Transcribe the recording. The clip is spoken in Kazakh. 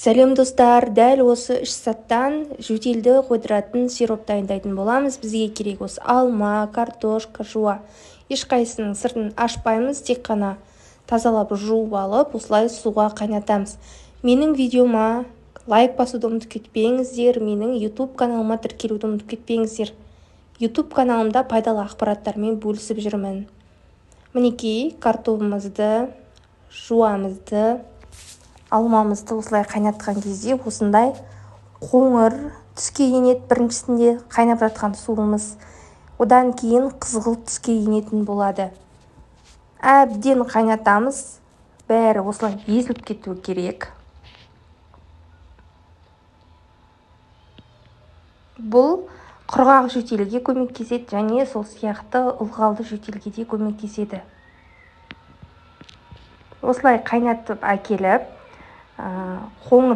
Сәлем, достар! Дәл осы 3 саттан жөтелді қойдыратын сироп дайындайтын боламыз. Бізге керек осы алма, картошка, жуа. Ешқайсының сыртын ашпаймыз, тек қана тазалап жуып алып, осылай суға қайнатамыз. Менің видеома лайк басуды ұмытып кетпеңіздер, менің YouTube каналыма тіркелуді ұмытып кетпеңіздер. YouTube каналымда пайдалы ақпараттармен бөлісіп жүрмін. Мінекей, картобымызды, жуамызды, алмамызды осылай қайнатқан кезде осындай қоңыр түске енеді біріншісінде қайнап жатқан суымыз. Одан кейін қызғылт түске енетін болады. Әбден қайнатамыз. Бәрі осылай езіліп кетуі керек. Бұл құрғақ жөтелге көмектеседі және сол сияқты ылғалды жөтелге де көмектеседі. Осылай қайнатып әкеліп, қоңыр